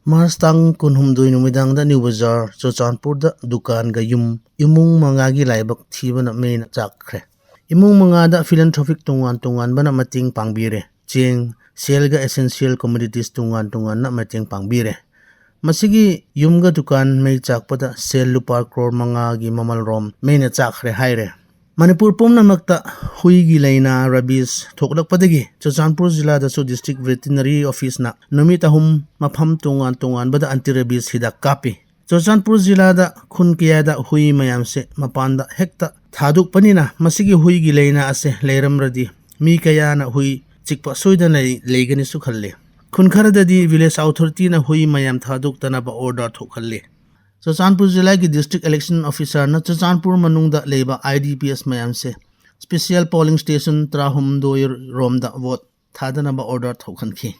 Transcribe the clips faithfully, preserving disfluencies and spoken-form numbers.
March ꯇꯥꯡ ꯀꯨꯟꯍꯨꯝꯗꯣꯏ ꯅꯨꯃꯤꯗꯥꯡꯗ ꯅ꯭ꯌꯨ ꯕꯖꯥꯔ, ꯆꯨꯔꯆꯥꯟꯄꯨꯔꯗ ꯗꯨꯀꯥꯟꯒ ꯌꯨꯝ, ꯏꯃꯨꯡ ꯃꯉꯥꯒꯤ ꯂꯥꯏꯕꯛ ꯊꯤꯕꯅ ꯃꯩꯅ ꯆꯥꯛꯈ꯭ꯔꯦ꯫ ꯏꯃꯨꯡ ꯃꯉꯥꯗ philanthropic ꯇꯣꯉꯥꯟ ꯇꯣꯉꯥꯟꯕꯅ ꯃꯇꯦꯡ ꯄꯥꯡꯕꯤꯔꯦ꯫ ꯆꯦꯡ, ꯁꯦꯜꯒ essential commodities ꯇꯣꯉꯥꯟ ꯇꯣꯉꯥꯟꯅ ꯃꯇꯦꯡ ꯄꯥꯡꯕꯤꯔꯦ꯫ ꯃꯁꯤꯒꯤ ꯌꯨꯝꯒ ꯗꯨꯀꯥꯟ ꯃꯩ ꯆꯥꯛꯄꯗ ꯁꯦꯜ ꯂꯨꯄꯥ ꯀ꯭ꯔꯣꯔ ꯃꯉꯥꯒꯤ ꯃꯃꯜ ꯔꯣꯝ ꯃꯩꯅ ꯆꯥꯛꯈ꯭ꯔꯦ ꯍꯥꯏꯔꯦ꯫ ꯃꯅꯤꯄꯨꯔ ꯄꯨꯝꯅꯃꯛꯇ ꯍꯨꯏꯒꯤ ꯂꯥꯏꯅꯥ ꯔꯕꯤꯁ ꯊꯣꯛꯂꯛꯄꯗꯒꯤ ꯆꯨꯔꯆꯥꯟꯄꯨꯔ ꯖꯤꯂꯥꯗꯁꯨ district veterinary office ꯅ ꯅꯨꯃꯤꯠ ꯑꯍꯨꯝ ꯃꯐꯝ ꯇꯣꯉꯥꯟ ꯇꯣꯉꯥꯟꯕꯗ anti rabies ꯍꯤꯗꯥꯛ ꯀꯥꯞꯄꯤ꯫ ꯆꯨꯔꯆꯥꯟꯄꯨꯔ ꯖꯤꯂꯥꯗ ꯈꯨꯟ ꯀꯌꯥꯗ ꯍꯨꯏ ꯃꯌꯥꯝꯁꯦ ꯃꯄꯥꯟꯗ ꯍꯦꯛꯇ ꯊꯥꯗꯣꯛꯄꯅꯤꯅ ꯃꯁꯤꯒꯤ ꯍꯨꯏꯒꯤ ꯂꯥꯏꯅꯥ ꯑꯁꯦ ꯂꯩꯔꯝꯂꯗꯤ ꯃꯤ ꯀꯌꯥꯅ ꯍꯨꯏ ꯆꯤꯛꯄ ꯁꯣꯏꯗꯅ ꯂꯩ-, ꯂꯩꯒꯅꯤꯁꯨ ꯈꯜꯂꯤ꯫ ꯈꯨꯟ ꯈꯔꯗꯗꯤ village authority ꯅ ꯍꯨꯏ ꯃꯌꯥꯝ ꯊꯥꯗꯣꯛꯇꯅꯕ order ꯊꯣꯛꯍꯜꯂꯤ꯫ ꯆꯨꯔꯆꯥꯟꯄꯨꯔ ꯖꯤꯂꯥꯒꯤ district election officer ꯅ ꯆꯨꯔꯆꯥꯟꯄꯨꯔ ꯃꯅꯨꯡꯗ ꯂꯩꯕ I D Ps ꯃꯌꯥꯝꯁꯦ special polling station ꯇꯔꯥꯍꯨꯝꯗꯣꯏ ꯔꯣꯝꯗ vote ꯊꯥꯗꯅꯕ order ꯊꯣꯛꯍꯟꯈꯤ꯫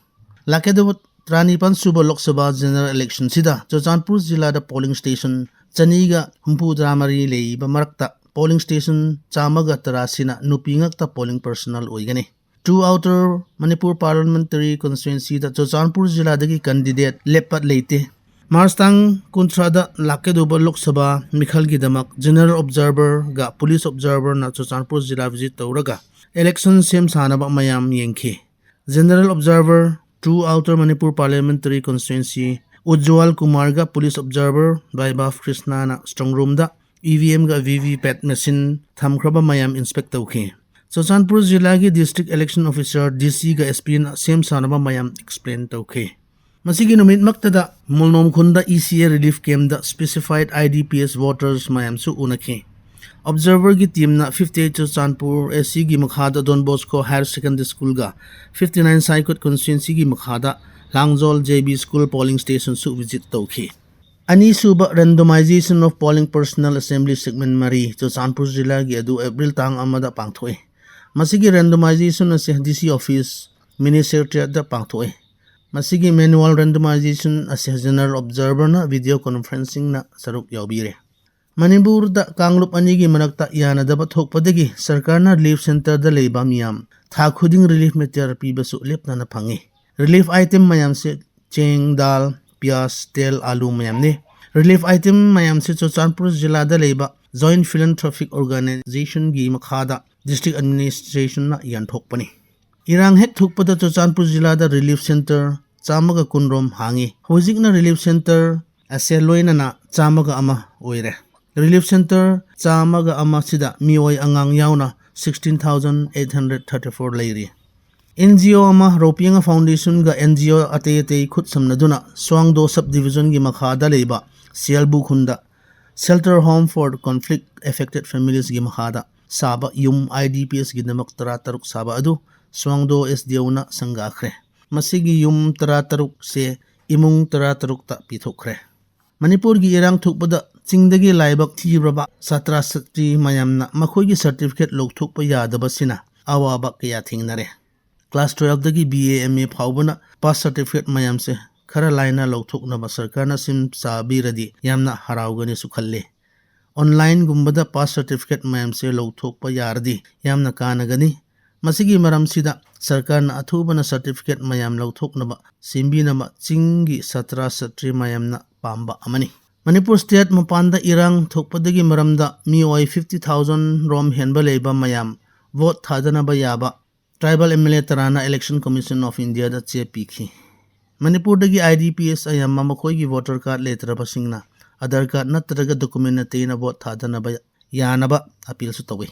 ꯂꯥꯛꯀꯗꯧꯕ ꯇꯔꯥꯅꯤꯄꯥꯟ ꯁꯨꯕ ꯂꯣꯛ ꯁꯚꯥ general election ꯁꯤꯗ ꯆꯨꯔꯆꯥꯟꯄꯨꯔ ꯖꯤꯂꯥꯗ polling station ꯆꯅꯤꯒ ꯍꯨꯝꯐꯨꯇꯔꯥ ꯃꯔꯤ ꯂꯩꯕ ꯃꯔꯛꯇ polling station ꯆꯥꯝꯃꯒ ꯇꯔꯥꯁꯤꯅ ꯅꯨꯄꯤ ꯉꯥꯛꯇ polling personnel ꯑꯣꯏꯒꯅꯤ꯫ Two Outer Manipur Parliamentary Constituency ꯗ ꯆꯨꯔꯆꯥꯟꯄꯨꯔ ꯖꯤꯂꯥꯗꯒꯤ candidate ꯂꯦꯞꯄ ꯂꯩꯇꯦ꯫ ꯃꯥꯔꯆ ꯇꯥꯡ ꯀꯨꯟꯊ꯭ꯔꯥꯗ ꯂꯥꯛꯀꯗꯧꯕ ꯂꯣꯛ ꯁꯚꯥ ꯃꯤꯈꯜꯒꯤꯗꯃꯛ general observer ꯒ police observer ꯅ ꯆꯨꯔꯆꯥꯟꯄꯨꯔ ꯖꯤꯂꯥ visit ꯇꯧꯔꯒ election ꯁꯦꯝ ꯁꯥꯅꯕ ꯃꯌꯥꯝ ꯌꯦꯡꯈꯤ꯫ General observer, Two Outer Manipur Parliamentary Constituency, ꯎꯖ꯭ꯋꯥꯜ ꯀꯨꯃꯥꯔꯒ police observer ꯕꯥꯏꯕꯥꯐ ꯀ꯭ꯔꯤꯁꯅꯥꯅ strong room ꯗ E V M ꯒ V V pat machine ꯊꯝꯈ꯭ꯔꯕ ꯃꯌꯥꯝ inspect ꯇꯧꯈꯤ꯫ ꯆꯨꯔꯆꯥꯟꯄꯨꯔ ꯖꯤꯂꯥꯒꯤ district election officer, D C ꯒ S P ꯅ ꯁꯦꯝ ꯁꯥꯅꯕ ꯃꯌꯥꯝ explain ꯇꯧꯈꯤ꯫ ꯃꯁꯤꯒꯤ ꯅꯨꯃꯤꯠꯃꯛꯇꯗ ꯃꯣꯜꯅꯣꯝ ꯈꯨꯟꯗ E C A relief camp the specified I D P S voters ꯃꯌꯥꯝꯁꯨ ꯎꯅꯈꯤ꯫ Observer ꯒꯤ team ꯅ fifty eight Churachandpur A C ꯒꯤ ꯃꯈꯥꯗ Don Bosco Higher Secondary School ꯒ fifty nine ꯁꯥꯏꯀꯨꯠ constituency ꯒꯤ ꯃꯈꯥꯗ ꯂꯥꯡꯖꯣꯜ J B School polling station ꯁꯨ visit ꯇꯧꯈꯤ꯫ ꯑꯅꯤꯁꯨꯕ randomization of polling personnel assembly segment ꯃꯔꯤ ꯆꯨꯔꯆꯥꯟꯄꯨꯔ ꯖꯤꯂꯥꯒꯤ ꯑꯗꯨ ꯑꯦꯄ꯭ꯔꯤꯜ ꯇꯥꯡ ꯑꯃꯗ ꯄꯥꯡꯊꯣꯛꯏ꯫ ꯃꯁꯤꯒꯤ randomization ꯑꯁꯤ D C office, mini secretariat ꯇ ꯄꯥꯡꯊꯣꯛꯏ꯫ ꯃꯁꯤꯒꯤ manual randomization ꯑꯁꯤ general observer ꯅ video conferencing ꯅ ꯁꯔꯨꯛ ꯌꯥꯎꯕꯤꯔꯦ꯫ ꯃꯅꯤꯄꯨꯔꯗ ꯀꯥꯡꯂꯨꯞ ꯑꯅꯤꯒꯤ ꯃꯔꯛꯇ ꯌꯥꯅꯗꯕ ꯊꯣꯛꯄꯗꯒꯤ ꯁꯔꯀꯥꯔꯅ relief center ꯗ ꯂꯩꯕ ꯃꯤꯌꯥꯝ ꯊꯥ ꯈꯨꯗꯤꯡ relief material ꯄꯤꯕꯁꯨ ꯂꯦꯞꯇꯅ ꯐꯪꯏ꯫ Relief item ꯃꯌꯥꯝꯁꯦ ꯆꯦꯡ, ꯗꯥꯜ, ꯄꯤꯌꯥꯁ, ꯇꯦꯜ, ꯑꯥꯂꯨ ꯃꯌꯥꯝꯅꯤ꯫ ꯔꯤꯂꯤꯐ ꯑꯥꯏꯇꯦꯝ ꯃꯌꯥꯝꯁꯤ ꯆꯨꯔꯆꯥꯟꯄꯨꯔ ꯖꯤꯂꯥꯗ ꯂꯩꯕ Joint Philanthropic Organizationꯒꯤ ꯃꯈꯥꯗ ꯗꯤꯁꯇ꯭ꯔꯤꯛ ꯑꯦꯗꯃꯤꯅꯤꯁꯇ꯭ꯔꯦꯁꯟꯅ ꯌꯦꯟꯊꯣꯛꯄꯅꯤ꯫ ꯏꯔꯥꯡ ꯍꯦꯛ ꯊꯣꯛꯄꯗ ꯆꯨꯔꯆꯥꯟꯄꯨꯔ ꯖꯤꯂꯥꯗ ꯔꯤꯂꯤꯐ ꯁꯦꯟꯇꯔ ꯆꯥꯝꯃꯒ ꯀꯨꯟꯔꯣꯝ ꯍꯥꯡꯉꯤ꯫ ꯍꯧꯖꯤꯛꯅ ꯔꯤꯂꯤꯐ ꯁꯦꯟꯇꯔ ꯑꯁꯦ ꯂꯣꯏꯅꯅ ꯆꯥꯝꯃꯒ ꯑꯃ ꯑꯣꯏꯔꯦ꯫ ꯔꯤꯂꯤꯐ ꯁꯦꯟꯇꯔ ꯆꯥꯝꯃꯒ ꯑꯃꯁꯤꯗ ꯃꯤꯑꯣꯏ ꯑꯉꯥꯡ ꯌꯥꯎꯅ sixteen thousand eight hundred thirty four ꯂꯩꯔꯤ꯫ ꯑꯦꯟ ꯖꯤ ꯑꯣ ꯑꯃ, ꯔꯣꯄꯤꯡ ꯐꯥꯎꯟꯗꯦꯁꯟꯒ ꯑꯦꯟ ꯖꯤ ꯑꯣ ꯑꯇꯩ ꯑꯇꯩ ꯈꯨꯠ ꯁꯝꯅꯗꯨꯅ ꯁ꯭ꯋꯥꯡꯗꯣ ꯁꯕ ꯗꯤꯕꯤꯖꯟꯒꯤ ꯃꯈꯥꯗ ꯂꯩꯕ ꯁꯤꯌꯥꯜꯕꯨ ꯈꯨꯟꯗ Shelter Home for Conflict Affected Familiesꯀꯤ ꯃꯈꯥꯗ ꯁꯥꯕ ꯌꯨꯝ I D Ps ꯒꯤꯗꯃꯛ ꯇꯔꯥꯇꯔꯨꯛ ꯁꯥꯕ ꯑꯗꯨ ꯁ꯭ꯋꯥꯡꯗꯣ S D O ꯅ ꯁꯪꯒꯥꯈ꯭ꯔꯦ꯫ ꯃꯁꯤꯒꯤ ꯌꯨꯝ ꯇꯔꯥꯇꯔꯨꯛꯁꯦ ꯏꯃꯨꯡ ꯇꯔꯥꯇꯔꯨꯛꯇ ꯄꯤꯊꯣꯛꯈ꯭ꯔꯦ꯫ ꯃꯅꯤꯄꯨꯔꯒꯤ ꯏꯔꯥꯡ ꯊꯣꯛꯄꯗ ꯆꯤꯡꯗꯒꯤ ꯂꯥꯏꯕꯛ ꯊꯤꯔꯕ ꯁꯥꯇ꯭ꯔ ꯁꯥꯇ꯭ꯔꯤ ꯃꯌꯥꯝꯅ ꯃꯈꯣꯏꯒꯤ ꯁꯔꯇꯤꯐꯤꯀꯦꯠ ꯂꯧꯊꯣꯛꯄ ꯌꯥꯗꯕꯁꯤꯅ ꯑꯋꯥꯕ ꯀꯌꯥ ꯊꯦꯡꯅꯔꯦ꯫ ꯀ꯭ꯂꯥꯁ twelveꯇꯒꯤ B A M A ꯐꯥꯎꯕꯅ ꯄꯥꯁ ꯁꯔꯇꯤꯐꯤꯀꯦꯠ ꯃꯌꯥꯝꯁꯦ ꯈꯔ ꯂꯥꯏꯅ ꯂꯧꯊꯣꯛꯅꯕ ꯁꯔꯀꯥꯔꯅ ꯁꯤꯝ ꯆꯥꯕꯤꯔꯗꯤ ꯌꯥꯝꯅ ꯍꯔꯥꯎꯒꯅꯤꯁꯨ ꯈꯜꯂꯤ꯫ ꯑꯣꯟꯂꯥꯏꯟꯒꯨꯝꯕꯗ ꯄꯥꯁ ꯁꯔꯇꯤꯐꯤꯀꯦꯠ ꯃꯌꯥꯝꯁꯦ ꯂꯧꯊꯣꯛꯄ ꯌꯥꯔꯗꯤ ꯌꯥꯝꯅ ꯀꯥꯟꯅꯒꯅꯤ꯫ ꯃꯁꯤꯒꯤ ꯃꯔꯝꯁꯤꯗ ꯁꯔꯀꯥꯔꯅ ꯑꯊꯨꯕꯅ ꯁꯔꯇꯤꯐꯤꯀꯦꯠ ꯃꯌꯥꯝ ꯂꯧꯊꯣꯛꯅꯕ ꯁꯦꯝꯕꯤꯅꯕ ꯆꯤꯡꯒꯤ ꯁꯥꯇ꯭ꯔ ꯁꯥꯇ꯭ꯔꯤ ꯃꯌꯥꯝꯅ ꯄꯥꯝꯕ ꯑꯃꯅꯤ꯫ ꯃꯅꯤꯄꯨꯔ ꯁ꯭ꯇꯦꯠ ꯃꯄꯥꯟꯗ ꯏꯔꯥꯡ ꯊꯣꯛꯄꯗꯒꯤ ꯃꯔꯝꯗ ꯃꯤꯑꯣꯏ fifty thousand ꯔꯣꯝ ꯍꯦꯟꯕ ꯂꯩꯕ ꯃꯌꯥꯝ ꯚꯣꯠ ꯊꯥꯗꯅꯕ ꯌꯥꯕ tribal M L A ꯇꯔꯥꯅ Election Commission of Indiaꯗ ꯆꯦ ꯄꯤꯈꯤ꯫ ꯃꯅꯤꯄꯨꯔꯗꯒꯤ I D P S ꯑꯌꯥꯝꯕ ꯃꯈꯣꯏꯒꯤ ꯚꯣꯇꯔ ꯀꯥꯔꯗ ꯂꯩꯇ꯭ꯔꯕꯁꯤꯡꯅ ꯑꯙꯥꯔ ꯀꯥꯔꯗ ꯅꯠꯇ꯭ꯔꯒ ꯗꯣꯀꯨꯃꯦꯟ ꯑꯇꯩꯅ ꯚꯣꯠ ꯊꯥꯗꯅꯕ ꯌꯥꯅꯕ ꯑꯄꯤꯜꯁꯨ ꯇꯧꯏ꯫